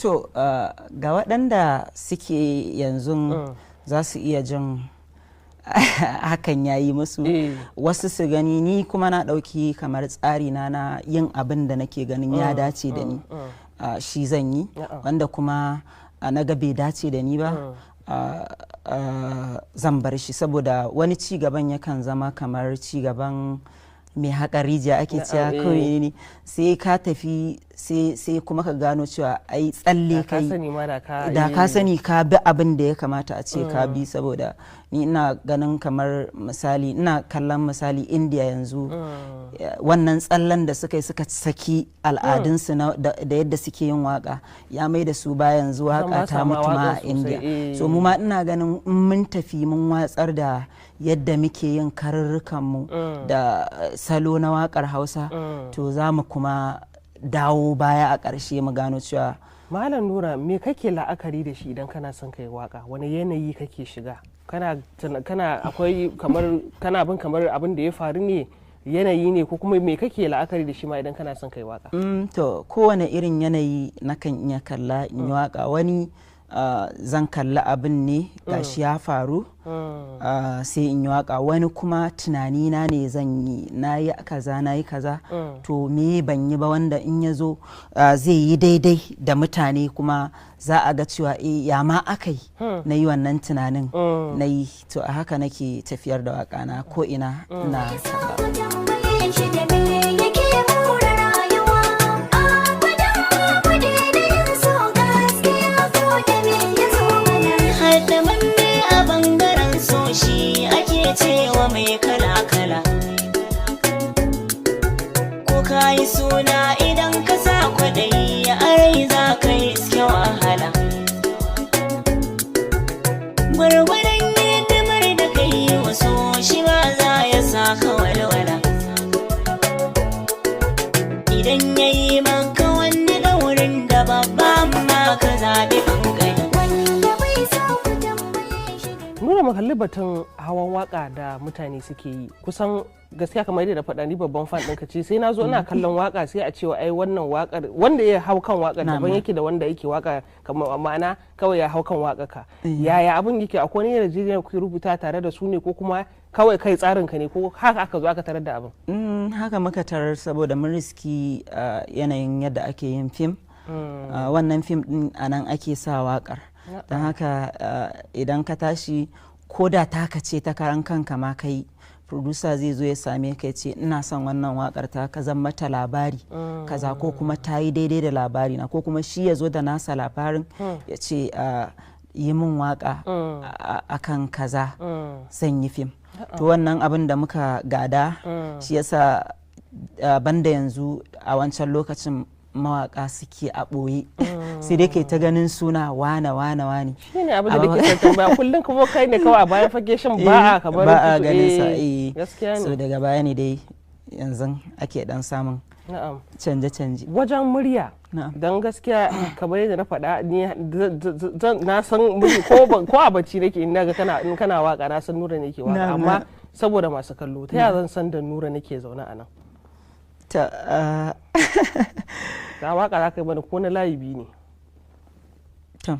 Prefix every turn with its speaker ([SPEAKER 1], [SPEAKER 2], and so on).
[SPEAKER 1] To, ga waɗanda suke yanzu za su iya jin hakan ya yi musu. Wasu su gani ni kuma na ɗauki kamar tsari na na yin abin da nake ganin ya dace da ni, shi zan yi. Wanda kuma na ga bai dace da ni ba, zan bar shi, saboda wani ci gaban yakan zama kamar ci gaban mai haƙa rijiya ake cewa kawai ne, sai ka tafi sai kuma ka gano cewa ai tsalle kai da ka sani ka bi abin da ya kamata a ce ka bi. Saboda ni ina ganin kamar misali, ina kallon misali India yanzu, wannan tsallen da suka yi suka saki al'adunsu da yadda suke yin waka ya mai da su ba yanzu waka ta mutu ma a India. So mu ma ina ganin in mun tafi mun watsar da yadda muke yin karurrukanmu da salo na wakar Hausa, to za mu kuma dawo baya a ƙarshe mu gano cewa.
[SPEAKER 2] Malam Nura, me kake la'akari da shi idan kana son kai waka? Wani yanayi kake shiga? Kana akwai kamar kana bin kamar abin da ya faru ne, yanayi ne, ko kuma me kake la'akari da shi ma idan kana son kai waka?
[SPEAKER 1] To, kowane irin yanayi nakan iya kalla in yi waka. Wani zan kalli abin ne gashi ya faru, sai in yi waka. Wani kuma tunani na ne zan yi, na yi kaza, na yi kaza, to me ban yi ba wanda in ya zo zai yi daidai da mutane, kuma za a ga cewa eh, ya ma aka yi na yi wannan tunanin na yi. To, a haka nake tafiyar da waka na, ko ina na kalla.
[SPEAKER 3] Shi da me yake more rayuwa? Abadan babu daidai so gaskiya ko da me ya zo mana.
[SPEAKER 4] Haɗamamme a bangaren so shi ake cewa mai kala-kala. Ko ka yi suna, idan ka sa kwaɗayi a rai, za ka yi iske wahala. Gwargwadon hidimar da ka yi wasu, shi ma za ya sa ka walwala. Idan ya yi maka wani daurin da babba, amma ka zaɓi ƙanƙani.
[SPEAKER 3] Wanda bai so ku tambaye shi da
[SPEAKER 2] Nura, mu kalli batun hawan waka da mutane suke yi. Kusan gaskiya, kamar yadda na faɗa, ni babban fan ɗinka ce. Sai na zo ina kallon waka, sai a cewa ai wannan wakar wanda ya hau kan wakar daban yake da wanda yake waka, kamar ma'ana kawai ya hau kan wakar ka. Yaya abin yake? Akwai wani yarjejeniyar kuke rubuta tare da su ne, ko kuma kawai kai tsarin ka ne, ko haka aka zo aka tarar da abin?
[SPEAKER 1] Haka muka tarar, saboda mun riski yanayin yadda ake yin fim. Wannan fim din a nan ake sa waƙar. Don haka idan ka tashi, ko da taka ce ta karan kanka ma kai, producer zai zo ya same ka ya ce, "Ina son wannan waƙar ta ka, zan mata labari kaza, ko kuma ta yi daidai da labari na," ko kuma shi ya zo da nasa labarin ya ce, "Yi min waƙa akan kaza, zan yi fim." To, wannan abin da muka gada shi yasa banda yanzu, a wancan lokacin mawaka suke a ɓoye, sai dai kai ta ganin suna wane wane wane.
[SPEAKER 2] Shi ne abin da nake son tambaya kullum, kuma kai ne kawai a bayan fage, shin ba a kamar
[SPEAKER 1] ba a ganin sa, eh.
[SPEAKER 2] Gaskiya
[SPEAKER 1] So
[SPEAKER 2] ne.
[SPEAKER 1] daga baya ne dai yanzu ake dan samun canje-canje.
[SPEAKER 2] Wajen murya, don gaskiya kamar yadda na faɗa, ni na san ko a bacci nake in naga kana in kana waka, na san Nura ne ke waka. Amma saboda masu kallo, ta yaya zan san da Nura nake zaune a nan?
[SPEAKER 1] Ta
[SPEAKER 2] Ga waka za ka yi mana, ko na layi biyu ne.
[SPEAKER 1] To.